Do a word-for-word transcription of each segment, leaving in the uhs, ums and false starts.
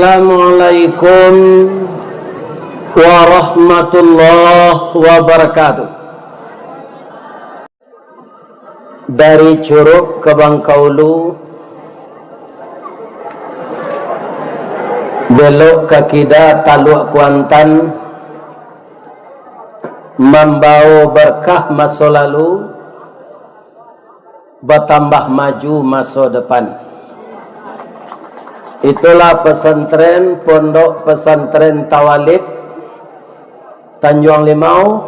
Assalamualaikum warahmatullahi wabarakatuh. Dari Curug ka Bangkaulu, belok ka kida Taluak Kuantan, mambawo barkah maso lalu, batambah maju maso depan. Itulah pesantren, Pondok Pesantren Tawalib Tanjuang Limau,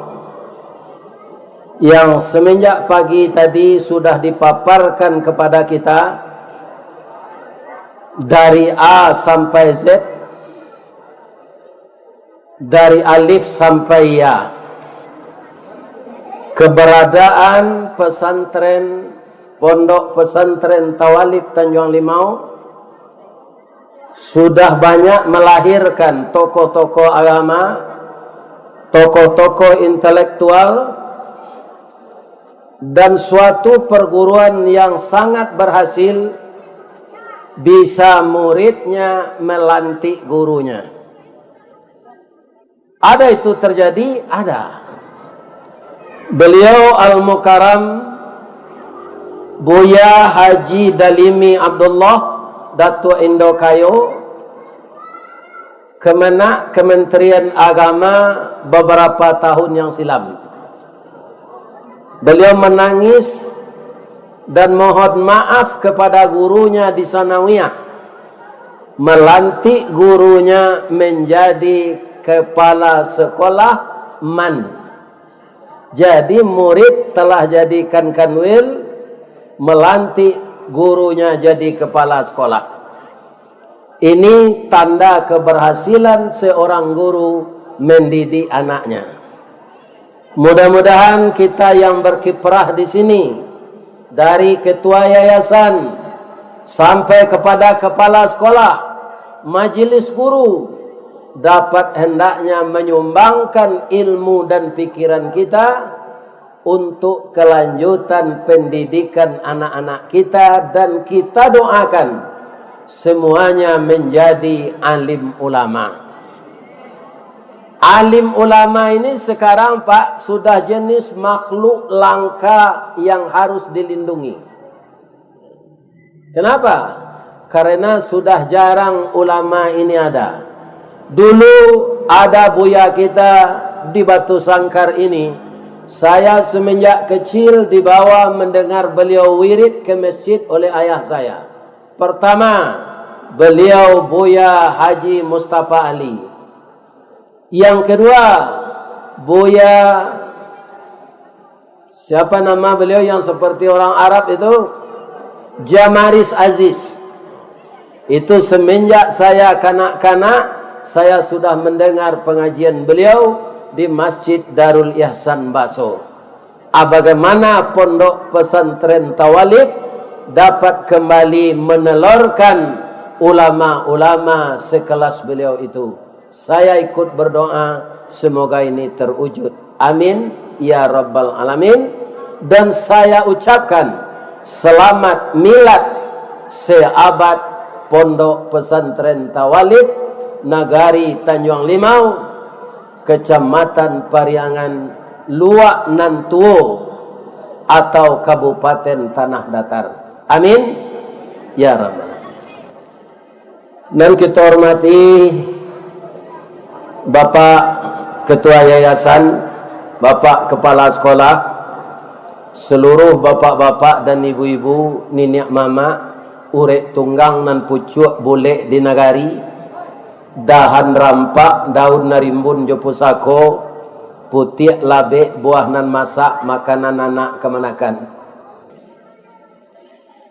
yang semenjak pagi tadi sudah dipaparkan kepada kita dari A sampai Z, dari alif sampai ya. Keberadaan pesantren, Pondok Pesantren Tawalib Tanjuang Limau, sudah banyak melahirkan tokoh-tokoh agama, tokoh-tokoh intelektual, dan suatu perguruan yang sangat berhasil, bisa muridnya melantik gurunya. Ada itu terjadi? Ada. Beliau Al-Mukarram Buya Haji Dalimi Abdullah, Datuak Indo Kayo, Kemenag Kementerian Agama beberapa tahun yang silam. Beliau menangis dan mohon maaf kepada gurunya di Sanawiyah, melantik gurunya menjadi kepala sekolah MAN. Jadi, murid telah jadikan kanwil, melantik gurunya jadi kepala sekolah. Ini tanda keberhasilan seorang guru mendidik anaknya. Mudah-mudahan kita yang berkiprah di sini, dari ketua yayasan sampai kepada kepala sekolah, majelis guru, dapat hendaknya menyumbangkan ilmu dan pikiran kita untuk kelanjutan pendidikan anak-anak kita, dan kita doakan semuanya menjadi alim ulama. Alim ulama ini sekarang, Pak, sudah jenis makhluk langka yang harus dilindungi. Kenapa? Karena sudah jarang ulama ini ada. Dulu ada buya kita di Batu Sangkar ini, saya semenjak kecil dibawa mendengar beliau wirid ke masjid oleh ayah saya. Pertama, beliau Buya Haji Mustafa Ali. Yang kedua, Buya, siapa nama beliau yang seperti orang Arab itu? Jamaris Aziz. Itu semenjak saya kanak-kanak, saya sudah mendengar pengajian beliau di Masjid Darul Ihsan Baso. Ah, bagaimana Pondok Pesantren Tawalib dapat kembali menelorkan ulama-ulama sekelas beliau itu? Saya ikut berdoa, semoga ini terwujud. Amin, ya rabbal alamin. Dan saya ucapkan selamat milad seabad Pondok Pesantren Tawalib, Nagari Tanjuang Limau, Kecamatan Pariangan, Luak Nan Tuo, atau Kabupaten Tanah Datar. Amin, ya rabbal alamin. Nan kito hormati Bapak Ketua Yayasan, Bapak Kepala Sekolah, seluruh bapak-bapak dan ibu-ibu, niniak mamak, urek tunggang nan pucuak bulek di nagari, dahan rampak, daun nan rimbun jo pusako, putiak labek, buah nan masak, makanan anak kamanakan.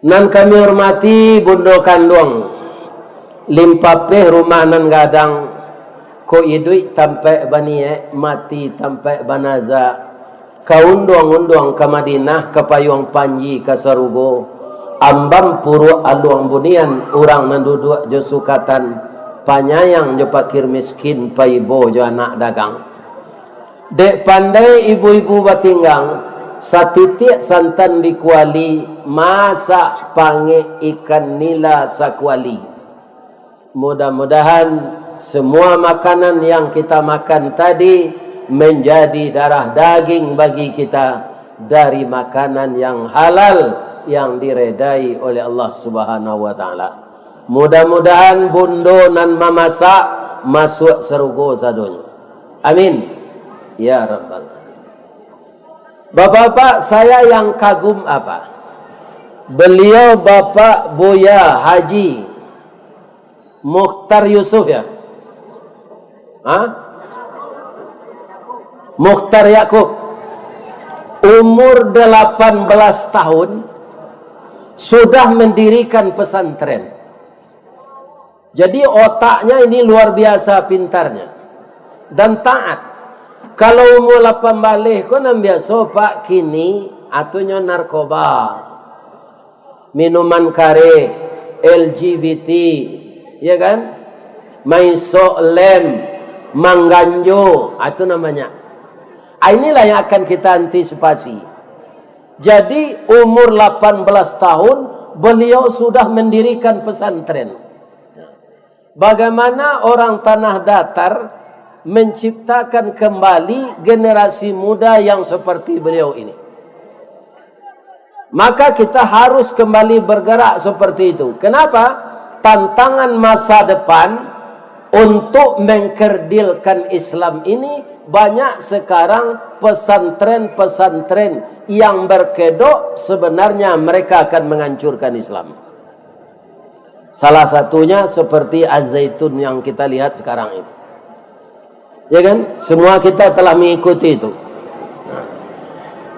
Nan kami hormati Bundo Kanduang, limpapeh rumah nan gadang, ko iduik tampaik baniaik, mati tampaik banaza, ka unduang-unduang ka Madinah, ka payuang panji ka sarugo, ambam puruak aluang bunian, urang nan duduak jo sukatan, panyayang jo pakir miskin, paibo jo anak dagang. Dek pandai ibu-ibu batinggang, satitiak santan di kuali, masak pangek ikan nila sakuali. Mudah-mudahan semua makanan yang kita makan tadi menjadi darah daging bagi kita dari makanan yang halal, yang diredai oleh Allah Subhanahu wa Ta'ala. Mudah-mudahan bundo nan mamasak masuak sarugo sadonyo. Amin. Ya Rabbal Alamin. Bapak-bapak, saya yang kagum apa? Beliau Bapak Buya Haji Mukhtar Yusuf, ya? Hah? Mukhtar Yakub. Umur delapan belas tahun, sudah mendirikan pesantren. Jadi, otaknya ini luar biasa pintarnya dan taat. Kalau umur lapan baleh ko nan biaso, Pak, kini atunyo narkoba, minuman kareh, L G B T, ya kan? Maisok lem, mangganjo, itu namanya. Ah, inilah yang akan kita antisipasi. Jadi, umur lapan belas tahun, beliau sudah mendirikan pesantren. Bagaimana orang Tanah Datar menciptakan kembali generasi muda yang seperti beliau ini? Maka kita harus kembali bergerak seperti itu. Kenapa? Tantangan masa depan untuk mengkerdilkan Islam ini, banyak sekarang pesantren-pesantren yang berkedok sebenarnya mereka akan menghancurkan Islam. Salah satunya seperti Az-Zaitun yang kita lihat sekarang ini. Ya kan? Semua kita telah mengikuti itu.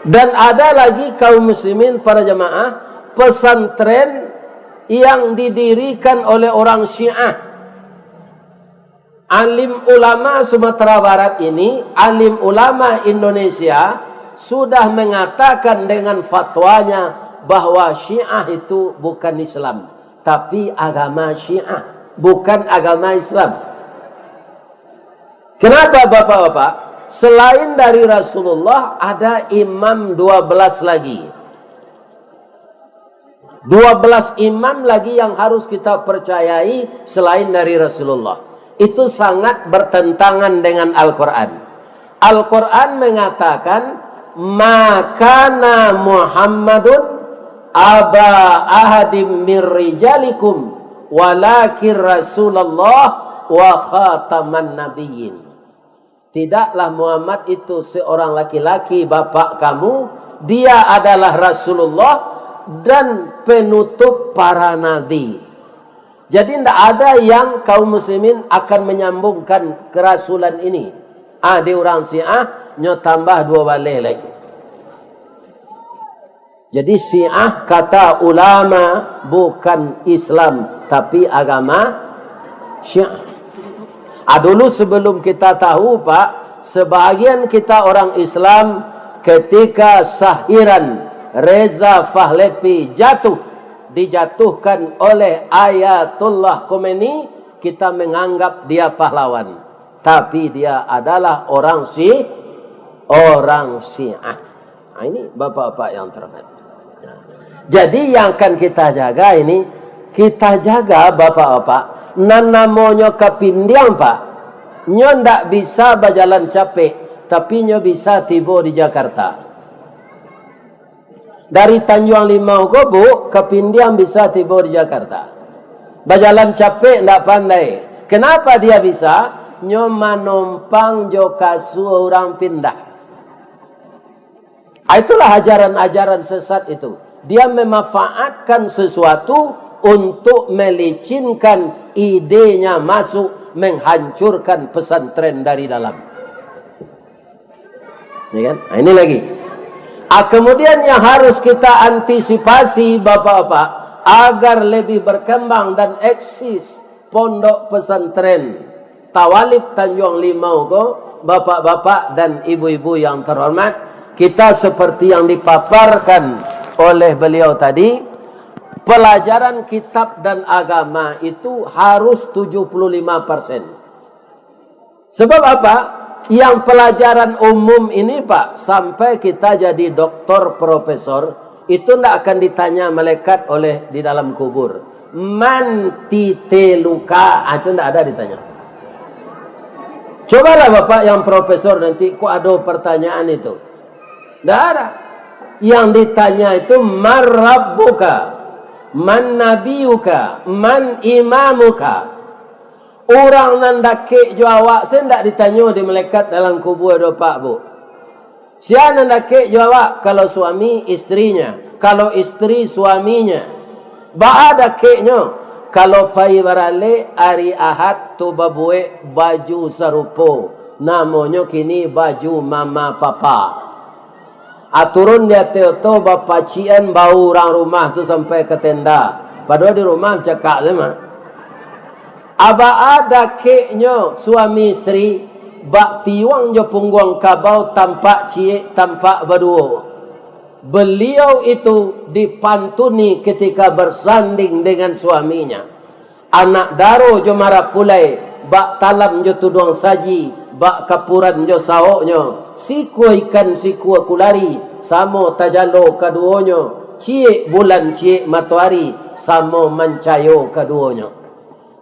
Dan ada lagi, kaum muslimin, para jamaah, pesantren yang didirikan oleh orang Syiah. Alim ulama Sumatera Barat ini, alim ulama Indonesia, sudah mengatakan dengan fatwanya bahwa Syiah itu bukan Islam, tapi agama Syiah, bukan agama Islam. Kenapa, Bapak-bapak? Selain dari Rasulullah, ada imam dua belas lagi. Dua belas imam lagi yang harus kita percayai selain dari Rasulullah. Itu sangat bertentangan dengan Al-Quran. Al-Quran mengatakan, "Ma kana Muhammadun aba ahadim min rijalikum, walakin Rasulullah wa khataman nabiyyin." Tidaklah Muhammad itu seorang laki-laki bapak kamu, dia adalah Rasulullah dan penutup para nabi. Jadi, ndak ada yang kaum muslimin akan menyambungkan kerasulan ini. Ah, di urang Syiah, nyo tambah dua baleh lagi. Jadi, Syiah, kata ulama, bukan Islam, tapi agama Syiah. Ah, dulu sebelum kita tahu, Pak, sebahagian kita orang Islam, ketika Syah Iran Reza Pahlavi jatuh, dijatuhkan oleh Ayatullah Khomeini, kita menganggap dia pahlawan. Tapi dia adalah orang Syi-, orang Syiah. Nah, ini bapak-bapak yang terhormat. Jadi, yang akan kita jaga ini, kita jaga, bapak-bapak, nan namonyo kapindiang, Pak. Nyo ndak bisa bajalan capek, tapi nyo bisa tibo di Jakarta. Dari Tanjuang Limau ko, Bu, kapindiang bisa tibo di Jakarta. Bajalan capek ndak pandai. Kenapa dia bisa? Nyo manompang jo kasua urang pindah. Ah, itulah ajaran-ajaran sesat itu. Dia memanfaatkan sesuatu untuk melicinkan idenya masuk, menghancurkan pesantren dari dalam. Ya kan? Nah, ini lagi. Ah, kemudian yang harus kita antisipasi, bapak-bapak, agar lebih berkembang dan eksis pondok pesantren Tawalib Tanjuang Limau ko, bapak-bapak dan ibu-ibu yang terhormat, kita seperti yang dipaparkan oleh beliau tadi, pelajaran kitab dan agama itu harus tujuh puluh lima persen. Sebab apa? Yang pelajaran umum ini, Pak, sampai kita jadi doktor, profesor, itu ndak akan ditanya malaikat oleh di dalam kubur. Man titeluka, ah, itu ndak ada ditanyo. Cobalah Bapak yang profesor nanti, kok ado pertanyaan itu. Ndak ada. Yang ditanya itu, "Man rabbuka? Man nabiyuka? Man imamuka?" Urang nan dakek jo awak se ndak ditanyo di malaikat dalam kubua do, Pak, Bu. Sia nan dakek jo awak? Kalau suami, istrinya. Kalau istri, suaminya. Baa dakeknyo? Kalau pai baralek ari Ahad tu babuek baju sarupo, namonyo kini baju mama papa. A turun di ateh oto, bapacikan bau urang rumah tu sampai ka tenda. Padahal di rumah cakak se mah. A baa dakeknyo suami istri, bak tiuang jo pungguang kabau, tampak ciek, tampak baduo. Beliau itu dipantuni ketika bersanding dengan suaminya. Anak daro jo marapulai, bak talam jo tuduang saji, bak kapuran jo saoknyo, sikua ikan sikua kulari, samo tajalo kaduonyo, ciek bulan ciek matoari, samo mancayo kaduonyo.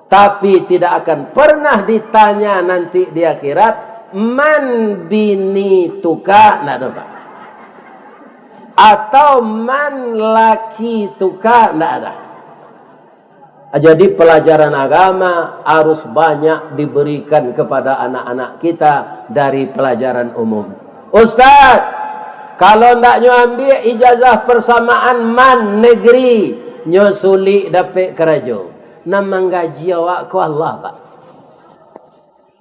Tapi tidak akan pernah ditanya nanti di akhirat, "Man bini tuka?" Ndak ada, Pak. Atau "Man laki tuka?" Ndak ada. Jadi, pelajaran agama harus banyak diberikan kepada anak-anak kita dari pelajaran umum. "Ustaz, kalau ndak nyo ambiak ijazah persamaan man negeri, nyo sulik dapek karajo." Nan manggaji awak ko Allah, Pak.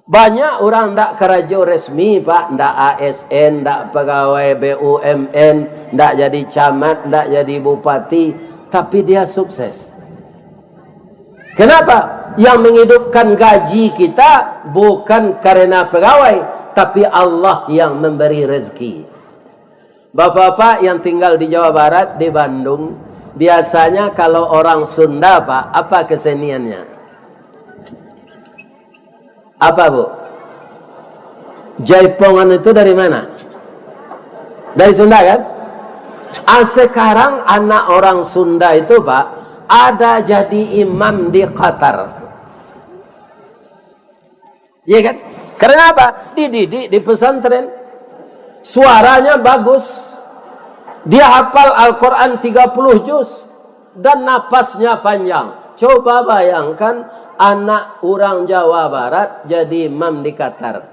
Banyak urang ndak karajo resmi, Pak, ndak A S N, ndak pagawai B U M N, ndak jadi camat, ndak jadi bupati, tapi dia sukses. Kenapa? Yang menghidupkan gaji kita bukan karena pegawai, tapi Allah yang memberi rezeki. Bapak-bapak yang tinggal di Jawa Barat, di Bandung, biasanya kalau orang Sunda, Pak, apa keseniannya? Apa, Bu? Jaipongan itu dari mana? Dari Sunda, kan? Ah, sekarang anak orang Sunda itu, Pak, ada jadi imam di Qatar. Iya, kan? Karena apa? Dididik di pesantren. Suaranya bagus. Dia hafal Al-Quran tiga puluh juz. Dan napasnya panjang. Coba bayangkan, anak urang Jawa Barat jadi imam di Qatar.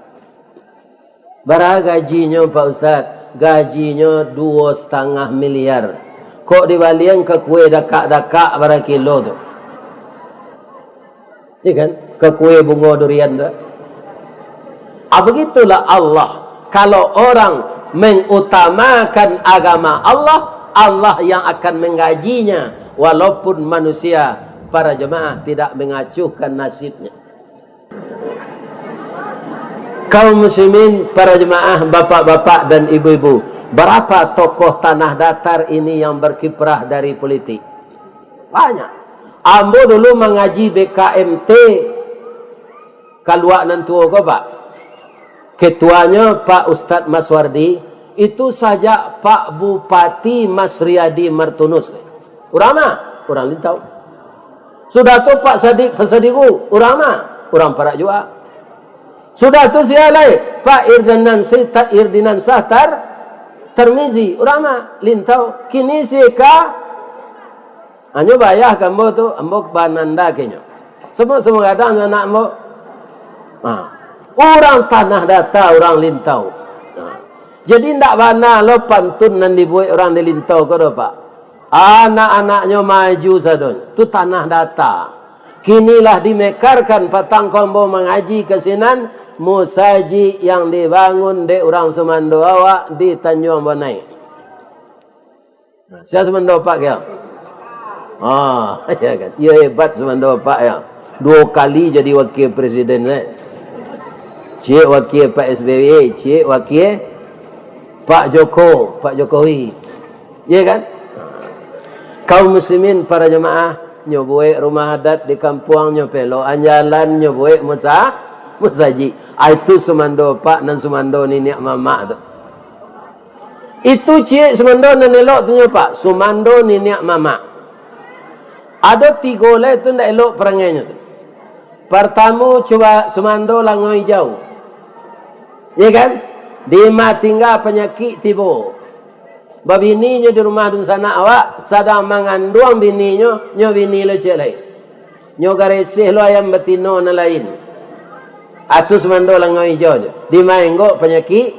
Bara gajinyo, Pak Ustaz? Gajinyo duo satangah miliar. Kok dibalian ka kue dakak-dakak bara kilo tu? Iya, kan? Ka kue bungo durian tu. Ah, begitulah Allah. Kalau orang mengutamakan agama Allah, Allah yang akan menggajinya, walaupun manusia, para jemaah, tidak mengacuhkan nasibnya. Kaum muslimin, para jemaah, bapak-bapak dan ibu-ibu, berapa tokoh tanah datar ini yang berkiprah dari politik? Banyak. Ambo dulu mangaji B K M T, kaluak nan tuo ko, Pak. Ketuanyo Pak Ustadz Maswardi, itu sajak Pak Bupati Masriadi Martunus. Urang ma? Urang Lintau. Sudah tu Pak Sadik Pasadigu, urang ma? Urang Parak jua. Sudah tu sia lai, Pak Irdinan Sita-, Irdinansyah Tar-, Tarmizi, urang ma? Lintau. Kini si ka, hanyo bayah ka ambo tu, ambo bananda kenyo. Samo-samo gadang jo anak ambo. Ha. Urang tanah data, urang Lintau. Ha. Jadi ndak bana lo pantun nan dibuek urang di Lintau ko doh, Pak. Anak-anaknyo maju sadonyo. Tu tanah data. Kini lah dimekarkan, patang ko ambo mangaji ka sinan, musajik yang dibangun dek urang sumando awak di Tanjuang Bonai. Nah, sia sumando Pak kio? Ah, ya, kan? Iyo, hebat sumando Pak, yo. Duo kali jadi wakil presiden, eh. Ciek wakil Pak S B Y, ciek wakil Pak Joko, Pak Jokowi. Iya, kan? Kaum muslimin, para jemaah, nyo buek rumah adat di kampuang, nyo pelokan jalan, nyo buek musa-, musajik. Ah, itu sumando Pak nan sumando niniak mamak tu. Itu ciek sumando nan elok tu nyo, Pak, sumando niniak mamak. Ado tigo lai tu ndak elok parangainyo tu. Partamo, cubo sumando langau ijau. Iya kan? Dima tingga panyakik tibo. Babini nyo di rumah dunsanak awak, sadang manganduang bininyo, nyo bini lo ciek lai. Nyo gareseh lo ayam batino nan lain. Atu sumando langau ijau jo. Dima enggok panyakik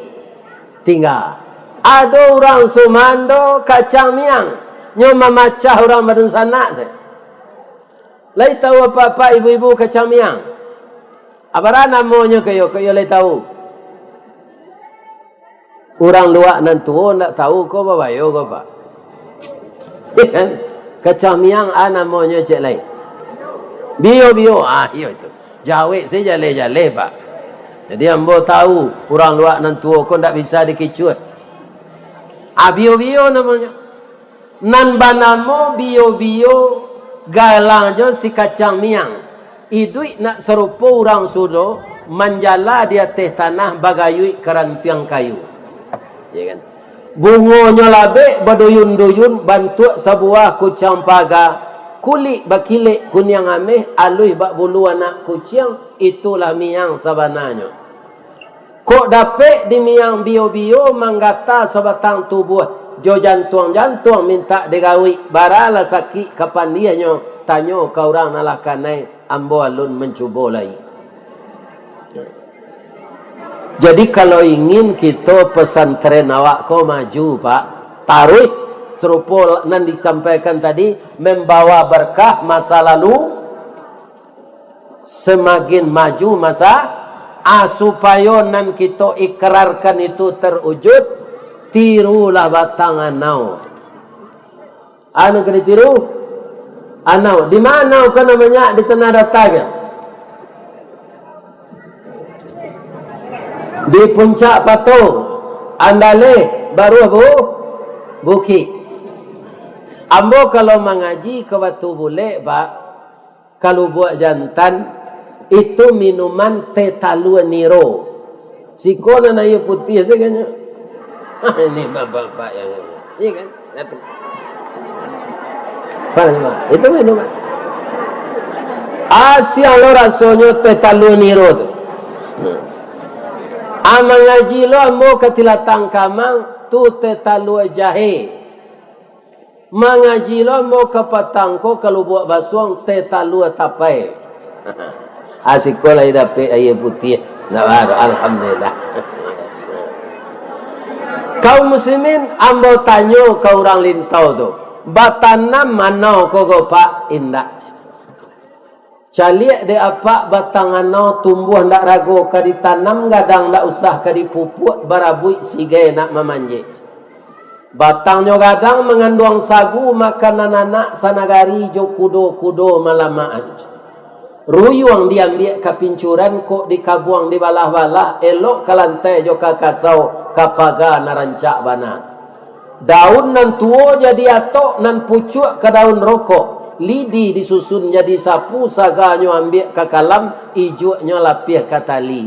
tingga. Ado urang sumando kacang miang, nyo mamacah urang badunsanak se. Lai tahu apak-apak ibu-ibu kacang miang? Abara namonyo kayo, kayo lai tahu? Urang luak nan tuo ndak tahu ko babayo ko, Pak. Kacang miang a namonyo ciek lai? Bio-bio, ah, iyo itu. Jawek se jaleh-jaleh, Pak. Jadi ambo tahu, urang luak nan tuo ko ndak bisa dikicuah. Ah, bio-bio namonyo. Nan banamo bio-bio, galang jo si kacang miang. Iduik nak sarupo urang sudo, manjala di ateh tanah bagayuik karantiang kayu. Ya kan? Bungonyo labek baduyun-duyun, bantuak sabuah kucang paga, kulik bakilek kuniang ameh, aluih bak bulu anak kuciang, itulah miang sabananyo. Kok dapek di miang bio-bio, manggata sabatang tubuah, jo jantuang-jantuang mintak digawik, baralah sakik ka pandiahnyo, tanyo ka urang nan lah kanai, ambo alun mancubo lai. Jadi, kalau ingin kito pesantren awak ko maju, Pak, taruih sarupo nan disampaikan tadi, membawa berkah masa lalu, semakin maju masa, ah, supayo nan kito ikrarkan itu terwujud, tirulah batang anau. Anu ka ditiru? Anau. Di ma anau ko nan banyak di Tanah Data ko? Di Puncak Pato, Andaleh, Baruah Bu-, Bukik. Ambo kalau mangaji ka Batu Bulek, Pak, ka Lubuak Jantan, itu minuman teh talua niro. Siko nan aia putiah sajo nyo. Ini bapak-bapak yang ini. Iya kan? Lihat tu. Apa nama? Itu minuman. Asia lo rasonyo teh talua niro tu. Ah, mangaji lo ambo ka Tilatang Kamang, tu teh talua jahe. Mangaji lo ambo ka patang ko ka Lubuak Basuang, teh talua tapai. Ah, siko lai dapek aia putiah. Ndak baru, alhamdulillah. Kaum muslimin, ambo tanyo ka urang Lintau tu, batanam anau ko ko, Pak? Indak. Caliak dek apak batang anau tumbuah ndak rago ka ditanam, gadang ndak usah ka dipupuak, barabuik sigai nak mamanjek. Batangnyo gadang manganduang sagu, makanan anak sanagari jo kudo-kudo malamakan. Ruyuang diambiak ka pincuran, kok dikabuang dibalah-balah, elok ka lantai jo ka kasau, ka paga nan rancak bana. Daun nan tuo jadi atok, nan pucuak ka daun rokok. Lidi disusun jadi sapu, saganyo ambiak ka kalam, ijuaknyo lapiah ka tali.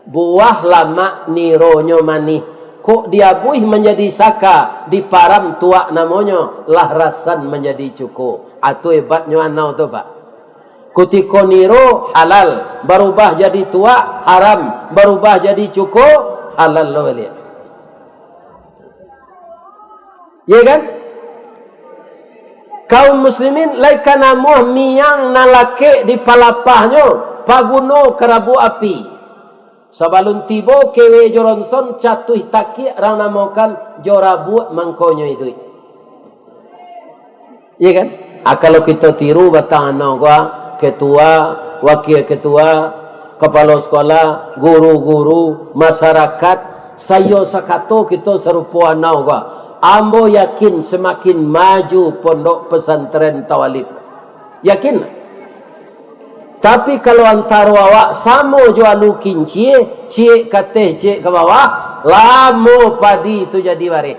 Buah lamak nironyo manih, kok diabuih manjadi saka, diparam tuak namonyo, lah rasan manjadi cuko. Atu hebatnyo anau tu, Pak. Kutiko niro halal, barubah jadi tuak haram, barubah jadi cuko halal lo baliak. Ya kan? Kaum muslimin, lai ka namuah miang nan lakek di palapahnyo, paguno ka rabuak api. Sabalun tibo kewe jo ronson, catuih takiak rang namokan, jo rabuak mangkonyo iduik. Iya kan? Ah, kalau kito tiru batang anau ko, ah, ketua, wakil ketua, kapalo sekolah, guru-guru, masyarakat, saiyo sakato kito sarupo anau ko, ambo yakin samakin maju Pondok Pesantren Tawalib. Yakin? Tapi kalau antaro awak samo jo alu kincia, ciek ka ateh, ciek ka bawah, lamo padi tu jadi bareh.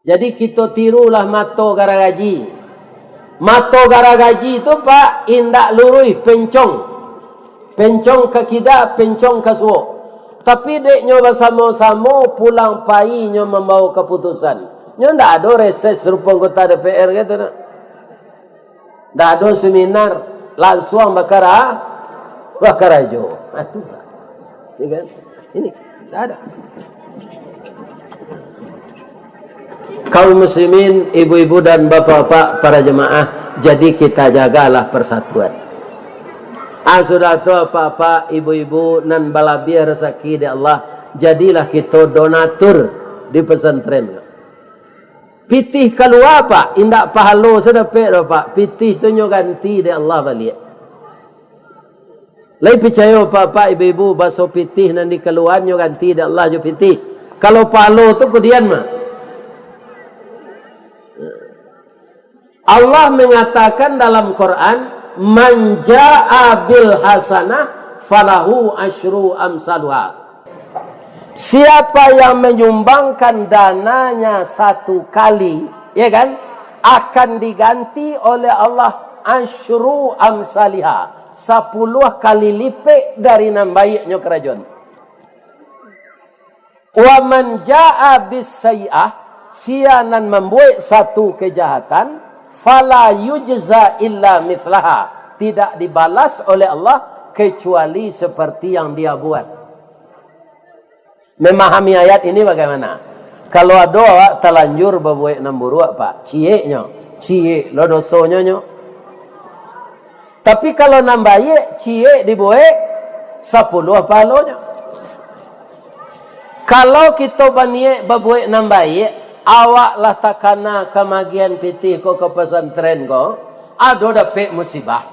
Jadi, kito tirulah mato garagaji. Mato garagaji tu, Pak, indak luruih, pencong. Pencong ka kida, pencong ka suok. Tapi, dek nyo basamo-samo, pulang pai nyo mambawo kaputusan. Nyo ndak ado reses rupo anggota D P R gitu, nak. Ndak ado seminar, langsuang bakara-, bakarajo. Nah, tu lah. Ini kan? Ini, ndak ada. Kaum muslimin, ibu-ibu dan bapak-bapak, para jemaah, jadi kita jagalah persatuan. Ah, sudah tu, apak-apak, ibu-ibu, nan balabiah rasaki dek Allah, jadilah kito donatur di pesantren. Pitih kalua, Pak, indak pahalo se dapek doh, Pak. Pitih tu nyo ganti dek Allah baliak. Lai picayo, Pak-pak, ibu-ibu, baso pitih nan dikaluaan nyo ganti dek Allah jo pitih. Kalau pahalo tu kudian mah. Allah mengatakan dalam Quran, "Man jaa bil hasanah falahu asyru amsaluha." Siapa yang menyumbangkan dananya satu kali, ya kan, akan diganti oleh Allah asyru amsaliha, sapuluah kali lipek dari nan baiaknyo karajoan. Wa man jaa bis sayyi'ah, sia nan mambuek satu kejahatan, fala yujza illa mithlaha, tidak dibalas oleh Allah kecuali seperti yang dia buat. Memahami ayat ini bagaimana? Kalau ado awak talanjur babuek nan buruak, Pak, cieknyo, ciek lo dosonyo nyo. Tapi kalau nan baiak, ciek dibuek, sapuluah pahalonyo. Kalau kito baniaik babuek nan baiak, awak lah takana ka magiahan pitih ko ka pasantren ko, ado dapek musibah.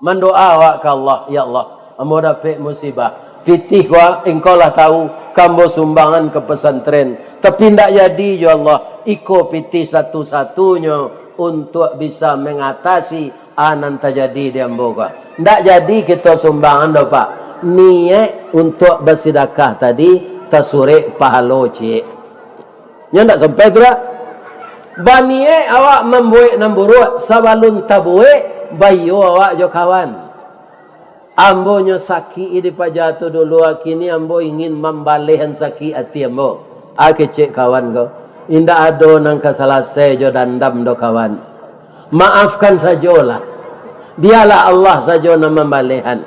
Mandoa awak ka Allah, "Ya Allah, ambo dapek musibah. Pitih ko, Engkau lah tahu, ka ambo sumbangan ka pasantren. Tapi ndak jadi jo Allah, iko pitih satu-satunyo untuak bisa mangatasi a nan tajadi di ambo ko." Ndak jadi kito sumbangan doh, Pak. Niaik untuak basidakah tadi tasurek pahalo ciek. Nyo ndak sampai tu doh. Baniaik awak mambuek nan buruak, sabalun tabuek, baiyo awak jo kawan. "Ambo nyo sakik di paja tu dulu, kini ambo ingin mambalehan sakik ati ambo." Ah, kecek kawan ko, "Indak ado nan ka salasai jo dandam doh, kawan. Maafkan sajolah. Bialah Allah sajo nan mambalehan."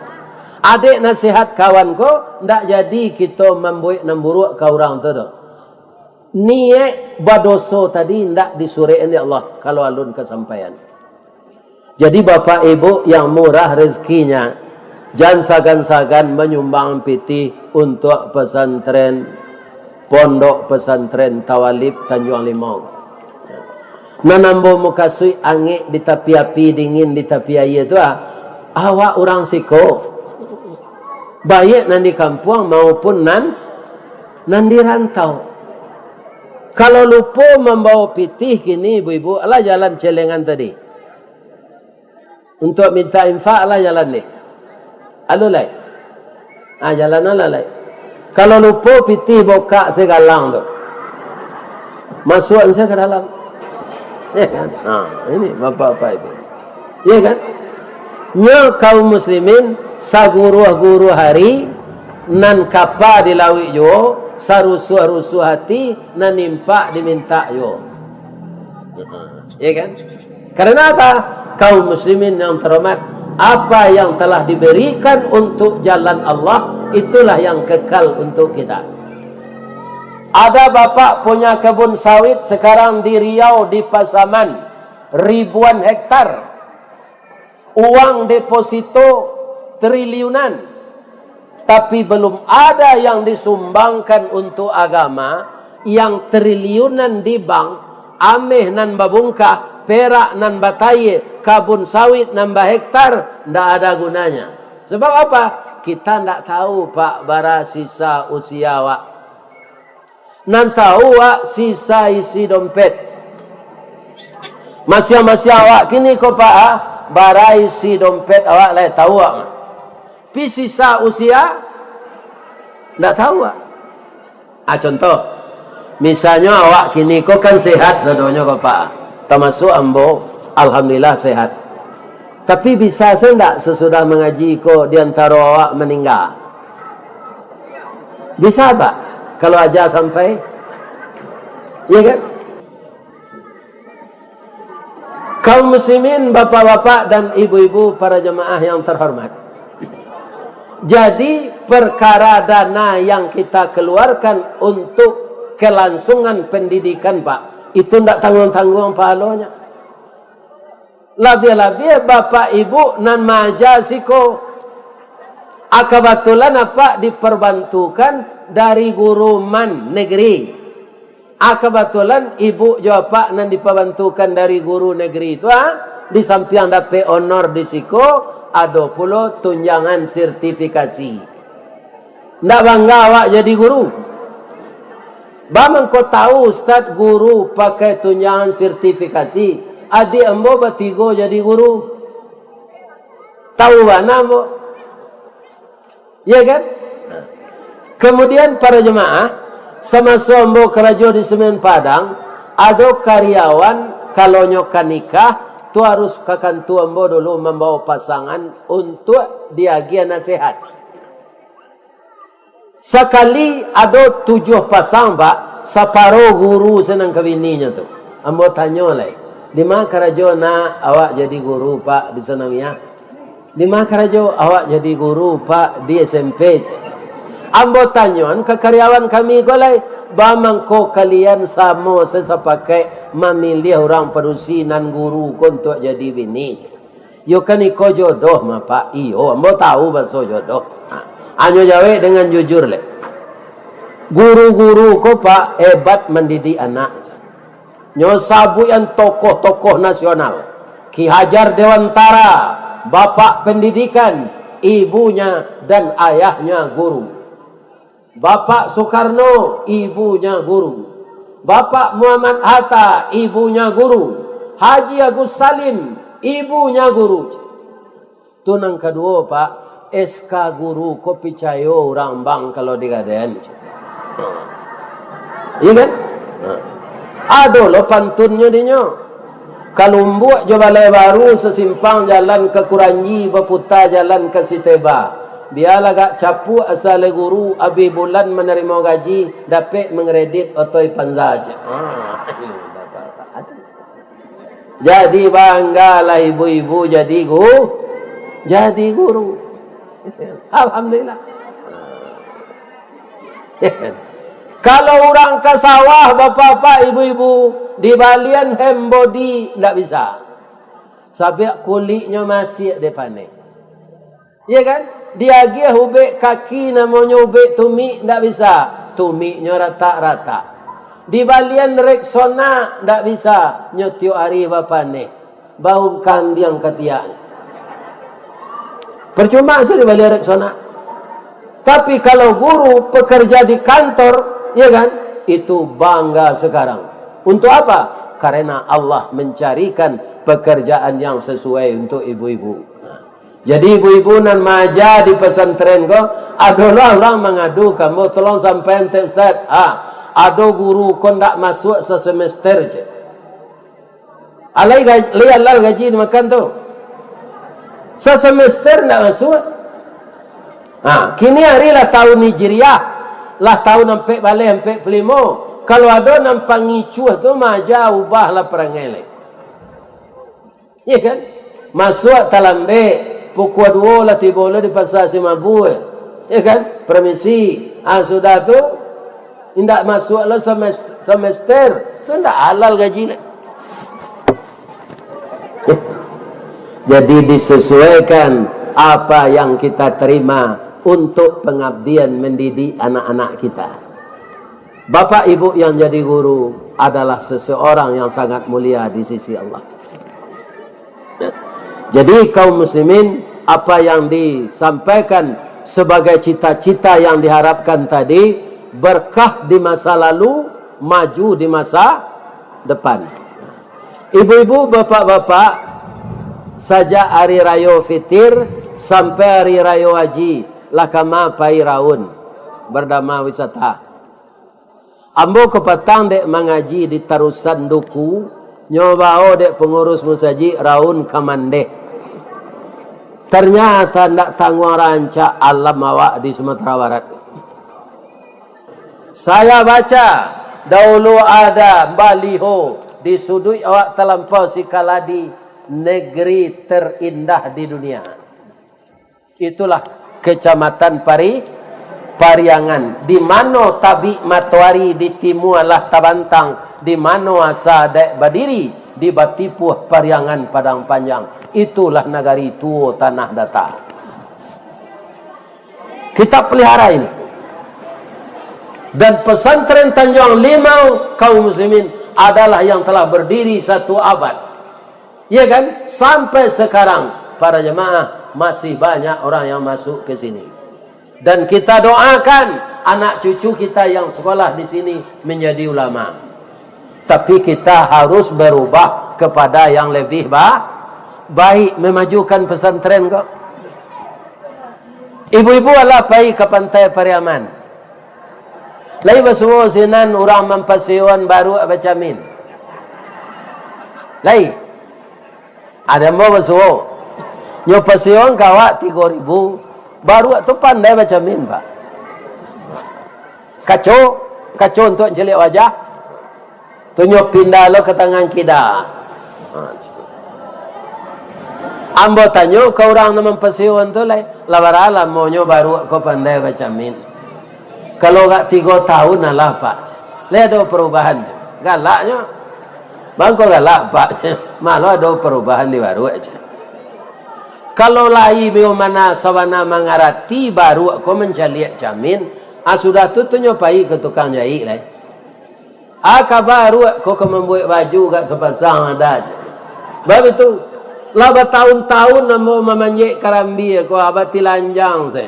Adek nasihat kawan ko, ndak jadi kito mambuek nan buruak ka urang tu doh. Niaik badoso tadi indak disurek dek Allah, kalau alun kasampaian. Jadi, Bapak Ibu yang murah rezekinya, jan sagan-sagan manyumbang pitih untuak pesantren, Pondok Pesantren Tawalib Tanjuang Limau. Nan ambo mukasuik angek di tapi api, dingin di tapi aia tu, ah, awak urang siko. Baiak nan di kampuang maupun nan, nan di rantau. Kalau lupo mambawa pitih kini, ibu-ibu, alah jalan celengan tadi. Untuak minta infak, alah jalan ni. Alo lai. Ah, jalan alah lai. Kalau lupo pitih bokak sagalang tu. Masuak saja ka dalam. Ya kan? Ha, ini bapak-bapak itu. Ya kan? Nyo kaum muslimin, saguruah-guruah ari, nan kapa di lauik juo, sarusuah-rusuah ati, nan impak dimintak juo. Ya kan? Karena apa? Kaum muslimin yang terhormat, apa yang telah diberikan untuk jalan Allah, itulah yang kekal untuk kita. Ada bapak punya kebun sawit sekarang di Riau, di Pasaman, ribuan hektar. Uang deposito triliunan, tapi belum ada yang disumbangkan untuk agama, yang triliunan di bank, ameh nan babungkah, perak nan batayie, kabun sawit nan bahektar, ndak ada gunanya. Sebab apa? Kita ndak tahu, Pak, bara sisa usia awak. Nan tahu awak sisa isi dompet. Masiang-masiang awak kini ko, Pak, ah, bara isi dompet awak lai tahu awak. Pi sisa usia, ndak tahu awak. Ah, contoh, misalnyo awak kini ko kan sehat sadonyo ko, Pak, ah. Tamasuak ambo, alhamdulillah sehat. Tapi bisa se ndak sesudah mangaji ko di antaro awak maningga? Bisa, Pak? Kalau aja sampai? Ya kan? Kaum muslimin, bapak-bapak dan ibu-ibu, para jemaah yang terhormat. Jadi, perkara dana yang kita keluarkan untuk kelangsungan pendidikan, Pak, itu ndak tanggung-tanggung pahalonya. Labiah-labiah bapak ibu nan maaja siko. Ah, kabatulan apak dipabantukan dari guru man negeri. Ah, kabatulan ibu jo apak nan dipabantukan dari guru negeri tu, ah, di sampiang dapek honor di siko, ado pulo tunjangan sertifikasi. Ndak bangga awak jadi guru? Ba mangko tahu, Ustaz, guru pakai tunjangan sertifikasi. Adiak ambo batigo jadi guru. Tahu bana ambo. Ya kan? Kemudian, para jemaah, samaso ambo karajo di Semen Padang, ado karyawan, kalau nyo ka nikah, tu harus ka kantua ambo dulu mambawa pasangan untuak diagiah nasihat. Sakali ado tujuah pasang, Pak, saparo guru se nan ka bininyo tu. Ambo tanyo lai, "Di ma karajo nak awak jadi guru, Pak, di Sanawiyah?" "Di ma karajo awak jadi guru, Pak?" "Di S M P," cek. Ambo tanyoan ka karyawan kami ko lai, "Ba mangko kalian samo se sapakaik mamiliah urang padusi nan guru ko untuak jadi bini?" cek. "Yo kan iko jodoh mah, Pak." "Iyo, ambo tahu baso jodoh." Ha. Anyo jawek dengan jujur lai. Guru-guru ko, Pak, hebat mandidik anak. Nyo sabuikan tokoh-tokoh nasional. Ki Hajar Dewantara, bapak pendidikan, ibunya dan ayahnya guru. Bapak Soekarno, ibunya guru. Bapak Muhammad Hatta, ibunya guru. Haji Agus Salim, ibunya guru. Tu nan kaduo, Pak, S K guru ko picayo urang bang kalau digadaian. Iya kan? Ado lo pantunnyo dinyo. Kalumbuak jo Balai Baru, sasimpang jalan ka Kuranji, baputa jalan ka Siteba. Bialah agak capuak, asa lai guru, abih bulan manarimo gaji, dapek mangredit otoi Panza. Ah, ini bapak-bapak. Jadi banggalah ibu-ibu jadi gu-, jadi guru. Alhamdulillah. Kalau urang ka sawah, bapak-bapak, ibu-ibu, dibalian hand body, ndak bisa. Sabab kuliknyo masiak dek paneh. Iya kan? Diagiah ubek kaki, namonyo ubek tumik, ndak bisa. Tumiknyo ratak-ratak. Dibalian Rexona, ndak bisa. Nyo tiok ari bapaneh. Bau kandiang katiak. Percuma sajo dibalian Rexona. Tapi kalau guru pekerja di kantor, ya kan? Itu bangga sekarang. Untuk apa? Karena Allah mencarikan pekerjaan yang sesuai untuk ibu-ibu. Jadi ibu-ibu nan maaja di pesantren ko, adolah urang mangadu ka ambo, "Tolong sampaian tek Ustaz, ah, ado guru ko ndak masuak sasemester," cek. Alai ga-, lai alal gaji dimakan tu. Sasemester ndak masuak. Ha, kini ari lah tahun Hijriah, lah tahun ampek baleh ampek puluah limo. Kalau ado nan pangicuah tu, maaja ubahlah parangai lai. Iya kan? Masuak talambek, pukua duo lah tibo lo di Pasa Simabue. Iya kan? Permisi. Ah, sudah tu, indak masuak lo semes-, semester. Tu indak halal gaji lah. Jadi, disesuaikan apa yang kita terima untuk pengabdian mendidik anak-anak kita. Bapak ibu yang jadi guru adalah seseorang yang sangat mulia di sisi Allah. Jadi, kaum muslimin, apa yang disampaikan sebagai cita-cita yang diharapkan tadi, berkah di masa lalu, maju di masa depan. Ibu-ibu, bapak-bapak, sajak Hari Rayo Fitir sampai Hari Rayo Haji, lah kama pai raun berdama wisata. Ambo kapatang dek mangaji di Tarusan Duku, nyo bao dek pangurus musajik raun ka Mandeh. Ternyata ndak tangguang rancak alam awak di Sumatera Barat. Saya baca, Daulu ada baliho di suduik awak talampau si Kaladi, negeri terindah di dunia. Itulah Kecamatan Pari-, Pariangan, di mano tabik matoari di timua lah tabantang, di mano asa adaik badiri, di batipuah Pariangan Padang Panjang. Itulah nagari tuo Tanah Data. Kita pelihara ini. Dan pesantren Tanjuang Limau, kaum muslimin, adalah yang telah berdiri satu abad. Ya kan? Sampai sekarang, para jemaah, masih banyak orang yang masuk ke sini. Dan kita doakan anak cucu kita yang sekolah di sini menjadi ulama. Tapi kita harus berubah kepada yang lebih ba-, baik, memajukan pesantren ko. Ibu-ibu alah pai ka Pantai Pariaman. Lai basuo sinan urang mampasewoan baruak bacamin? Lai. Ado ambo basuo. Nyo pasewoan ka awak tigo ribu. Baruak tu pandai bacamin, Pak. Kaco, kaco untuak caliak wajah. Tu nyo pindah lo ka tangan kida. Ha, situ. Ambo tanyo ka urang nan mampasewoan tu lai, "Lah bara lamonyo baruak ko pandai bacamin?" "Kalau agak tigo tahun alah, Pak." "Lai ado parubahan?" Galaknyo. "Bangko galak, Pak." "Malah ado parubahan di baruak," ceh. Kalau lai bia mana sabana mangarati baruak ko mancaliak camin, ah, sudah tu, tu nyo pai ka tukang jaik lai. "Ah, ka baruak ko ka mambuek baju gak sapasang ada," ceh. Baitu. Lah batahun-tahun ambo mamanjek karambia ko, ah, batilanjang se.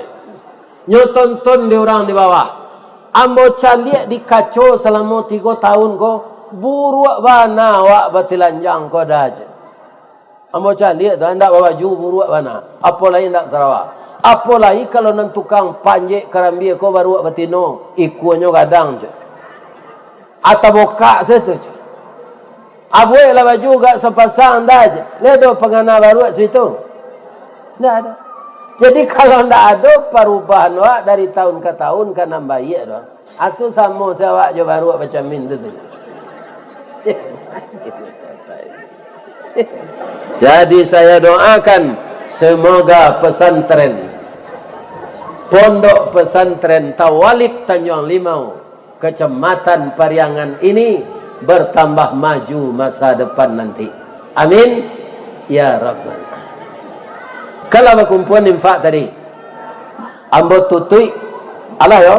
Nyo tonton di urang di bawah. Ambo caliak di kaco salamo tigo tahun ko, buruak bana awak batilanjang ko dah, ceh. Ambo caliak tu, indak babaju, buruak bana. Apo lai indak sarawa. Apo lai kalau nan tukang panjek karambia ko baruak batino, ikuanyo gadang, ceh. Atau bokak se tu, ceh. Abuek lah baju gak sapasang dah, ceh. Lai ado pangana baruak situ? Ndak ado. Jadi kalau ndak ado parubahan awak dari tahun ka tahun ka nan baiak tu, atu samo se awak jo baruak bacamin tu, tu. Jadi saya doakan semoga pesantren, Pondok Pesantren Tawalib Tanjuang Limau, Kecamatan Pariangan ini bertambah maju masa depan nanti. Amin. Ya Rabbal. Kalau bakumpulan infak tadi, ambo tutuik, alah yo,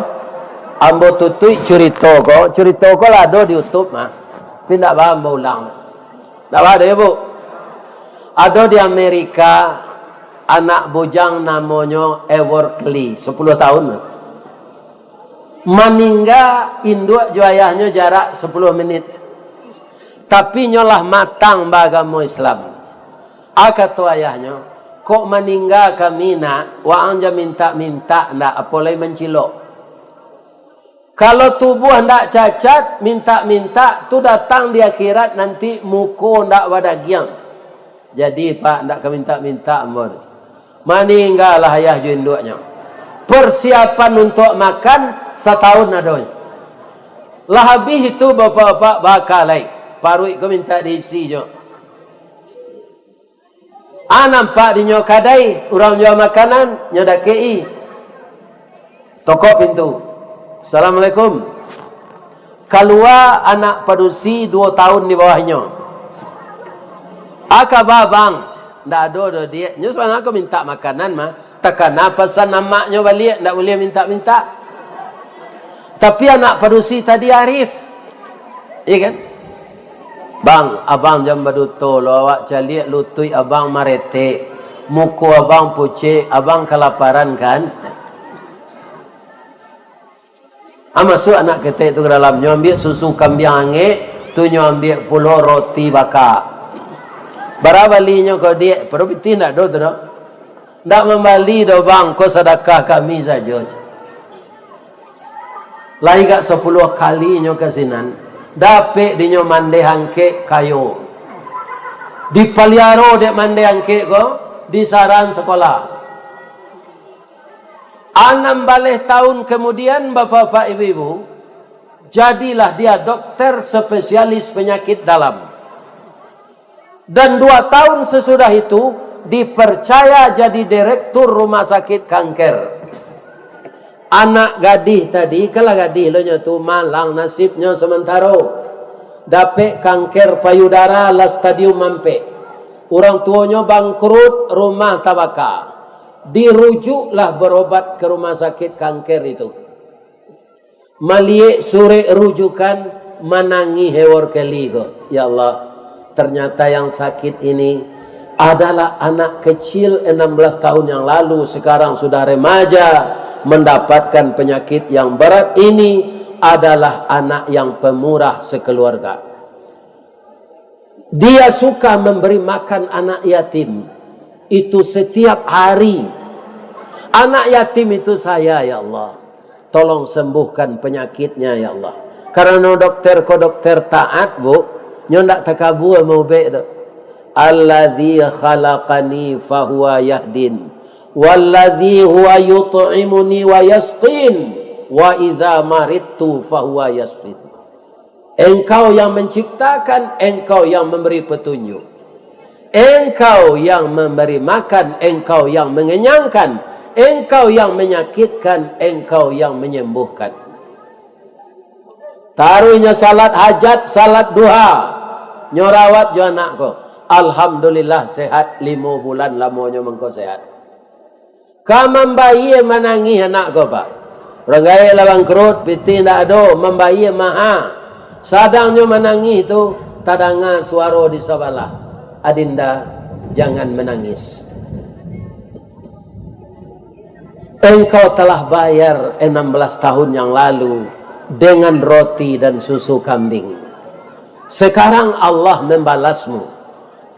ambo tutuik curito ko, curito ko lah ado di YouTube mah. Tapi ndak ba ambo ulang. Ndak ba ado yo, Bu. Ado di Amerika, anak bujang namonyo Everly, sepuluh tahun. Maningga induak jo ayahnyo jarak sepuluh menit. Tapi nyo lah matang baagamo Islam. A kato ayahnyo, "Kok maningga kami, Nak, waang jan mintak-mintak ndak, apo lai mancilok. Kalau tubuah ndak cacat, mintak-mintak tu datang di akhirat nanti muko ndak badagiang." Jadi, Pak, ndak ka mintak-mintak ambo tu. Maninggalah ayah jo induaknyo. Persiapan untuak makan satahun adonyo. Lah abih itu, bapak-bapak, baka lai. Paruik ko mintak diisi jo. Ah, nampak dinyo kadai, urang jua makanan, nyo dakek-i. Tokok pintu. "Assalamualaikum." Kalua anak padusi duo tahun di bawahnyo. "A kaba, Bang?" "Ndak ado doh, Diak. Nyo sabananyo ko mintak makanan mah. Takana pasan amaknyo baliak, ndak buliah mintak-mintak." Tapi anak padusi tadi arif. Iya kan? "Bang, abang jan baduto lo, awak caliak lutuik abang maretek, muko abang pucek, abang kalaparan kan?" Ah, masuak anak ketek tu ka dalam, nyo ambiak susu kambiang angek, tu nyo ambiak pulo roti baka. "Bara balinyo ko, Diak?" "Pado pitih ndak ado tu doh." "Ndak mambali doh, Bang, ko sadakah kami sajo." Lai gak sapuluah kalinyo ka sinan, dapek dinyo mandeh angkek kayo. Dipaliaro dek mandeh angkek ko, disaran sakolah. Anam baleh tahun kamudian, bapak-bapak, ibu-ibu, Jadilah dia dokter spesialis penyakit dalam. Dan dua tahun sesudah itu, dipercaya jadi direktur rumah sakit kanker. Anak gadih tadi, kalah gadih lo nyo tu, malang nasibnyo sementaro. Dapek kanker payudara lah stadium ampek. Urang tuonyo bangkrut, rumah tabaka. Dirujuklah berobat ke rumah sakit kanker itu. Maliek surek rujukan, manangih Howard Kelly ko. Ya Allah, ternyata yang sakit ini adalah anak kecil enam belas tahun yang lalu, sekarang sudah remaja, mendapatkan penyakit yang berat ini adalah anak yang pemurah sekeluarga. Dia suka memberi makan anak yatim itu setiap hari. Anak yatim itu saya, ya Allah. Tolong sembuhkan penyakitnya, ya Allah. Karano dokter ko dokter taat, Bu. Nyo ndak takabua maubek tu. "Alladzi khalaqani fahuwa yahdin. Walladzi huwa yut'imuni wa yasqin. Wa idza maridtu fahuwa yasfin." Engkau yang menciptakan, Engkau yang memberi petunjuk. Engkau yang memberi makan, Engkau yang mengenyangkan, Engkau yang menyakitkan, Engkau yang menyembuhkan. Taruihnyo salat hajat, salat duha. Nyo rawat jo anak ko. Alhamdulillah, sehat, limo bulan lamonyo mangko sehat. Ka mambayie manangih anak ko, Pak. Urang gaek lah bangkrut, pitih ndak ado, mambayie maha. Sadang nyo manangih tu, tadanga suaro di sabalah, "Adinda, jangan menangis. Engkau telah bayar enam belas tahun yang lalu dengan roti dan susu kambing. Sekarang Allah membalasmu.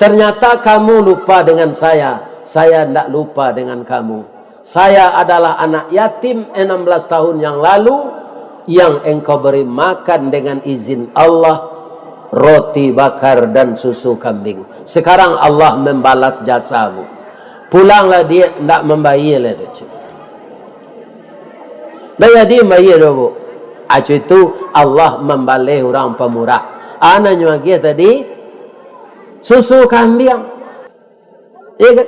Ternyata kamu lupa dengan saya, saya ndak lupa dengan kamu. Saya adalah anak yatim enam belas tahun yang lalu, yang engkau beri makan dengan izin Allah, roti bakar dan susu kambing. Sekarang Allah membalas jasamu. Pulanglah dia, ndak mambayie lai tu." Ndak jadi mambayie doh, Bu. Acu itu Allah mambaleh urang pamurah. Anak nyo agiah tadi, susu kambiang. Iya kan?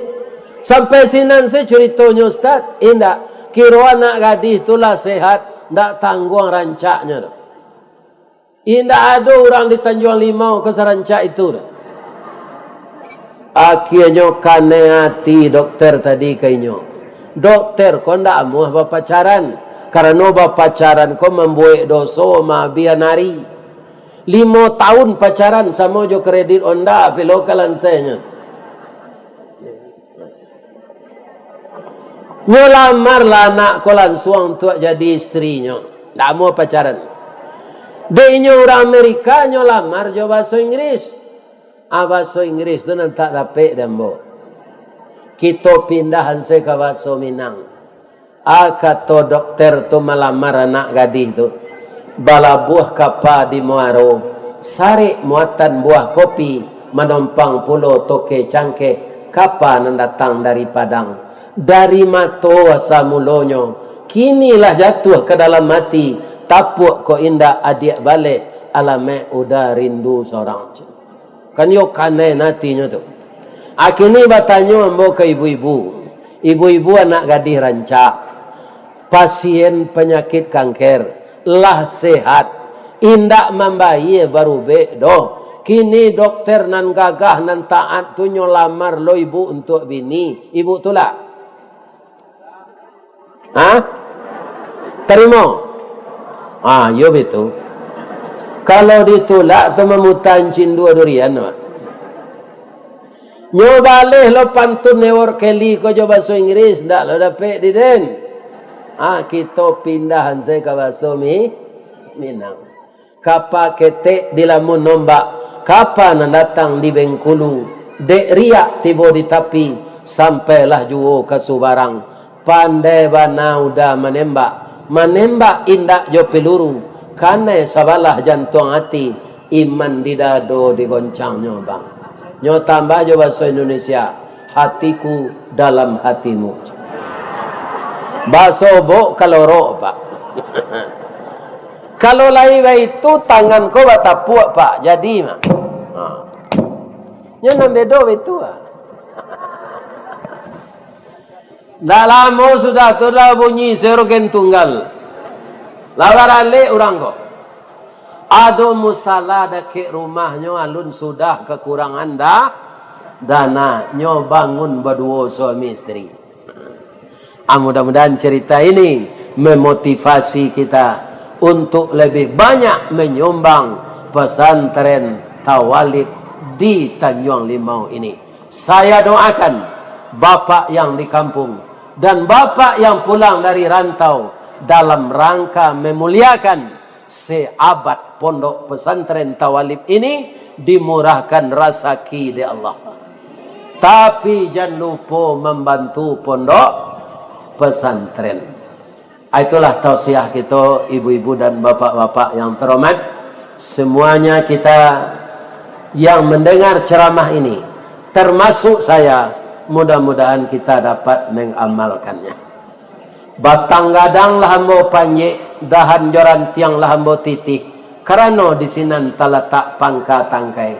Sampai sinan se curitonyo, Ustaz? Indak. Kiro anak gadih tu lah sehat, ndak tangguang rancaknyo tu. Indak ado urang di Tanjuang Limau ka sarancak itu tu. Akianyo kanai ati dokter tadi ka inyo. Dokter ko ndak amuah bapacaran, karano bapacaran ko mambuek doso maabihan ari. Limo taun pacaran samo jo kredit Honda, pilo ka lansainyo. Nyo lamar lah anak ko lansuang untuak jadi istrinyo. Ndak amuah pacaran. Dek inyo urang Amerika, nyo lamar jo bahaso Inggris. Ah, bahaso Inggris tu nan tak dapek dek ambo. Kito pindah ansai ka bahaso Minang. Ah, kato dokter tu malamar anak gadih tu, balabuah kapa di muaro, sarek muatan buah kopi, manompang pulo toke cangkeh, kapa nan datang dari Padang. Dari mato asa mulonyo, kini lah jatuah ka dalam ati, tapuak ko indak adiak baleh, alamaik uda rindu sorang. Kan iyo kanai natinyo tu. Akini batanyo ambo ka ibu-ibu. Ibu-ibu anak gadih rancak, pasien panyakik kanker, lah sehat, indak mambayie barubek doh. Kini dokter nan gagah, nan taat tu nyo lamar lo ibu untuak bini. Ibu tulak? Ha? Tarimo? Ah, iyo bitu. Kalau ditulak tu mamuta cindua durian, Mak. Nyo baleh lo pantun Howard Kelly ko jo bahaso Inggris, ndak lo dapek di den. Ah, kito pindah ansai ka bahaso Mi-, Minang. Kapa ketek dilamun ombak, kapa nan datang di Bengkulu, dek riak tibo di tapi, sampailah juo ka subarang. Pandai bana uda manembak, manembak indak jo piluru, kanai sabalah jantuang ati, iman di dado digoncangnyo, Bang. Nyo tambah jo bahaso Indonesia, hatiku dalam hatimu. Bahaso Obok kalorok, Pak. Kalau lai baitu, tangan ko batapuak, Pak, jadi mah. Ha. Nyo nan bedo baitu, ah. Ndak lamo sudah tu lah bunyi si orgen tunggal. Lah baralek urang ko. Ado musala dakek rumahnyo, alun sudah kakurangan da-, dana, nyo bangun baduo suami isteri. Ah, mudah-mudahan cerita ini memotivasi kita untuk lebih banyak menyumbang pesantren Tawalib di Tanjuang Limau ini. Saya doakan bapak yang di kampung dan bapak yang pulang dari rantau dalam rangka memuliakan seabad Pondok Pesantren Tawalib ini dimurahkan rasaki dek Allah. Tapi jan lupo mambantu pondok pesantren. Ah, itulah tausiah kito, ibu-ibu dan bapak-bapak yang terhormat. Semuanya kita yang mendengar ceramah ini, termasuk saya, mudah-mudahan kita dapat mengamalkannya. Batang gadang lah ambo panjek, dahan jo rantiang lah ambo titih, karano di sinan talatak pangka tangkai.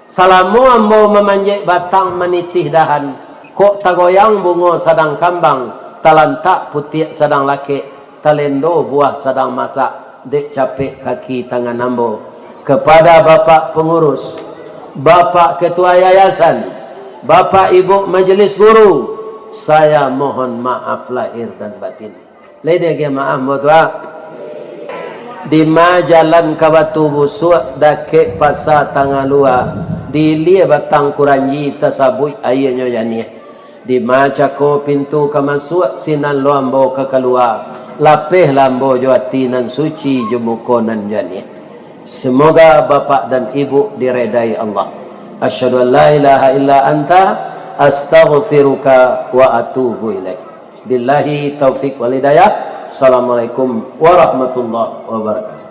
Salamo ambo mamanjek batang, manitih dahan, kok tagoyang bungo sadang kambang, talantak putiak sadang lakek, talendo buah sadang masak, dek capek kaki tangan ambo. Kepada Bapak Pengurus, Bapak Ketua Yayasan, Bapak Ibu Majelis Guru, saya mohon maaf lahir dan batin. Lai diagiah maaf, ambo tu, ah. Dima jalan ka Batu Busuak, dakek Pasa Tangah Lua, di ilia batang kuranji, tasabuik aianyo janiah. Dima cako pintu ka masuak, sinan lo ambo ka kalua, lapehlah ambo jo ati nan suci, jo muko nan janiah. Semoga Bapak dan Ibu diredai Allah. Asyhadu an la ilaha illa anta, astaghfiruka wa atubu ilaik. Billahi taufik wal hidayah. Assalamualaikum warahmatullahi wabarakatuh.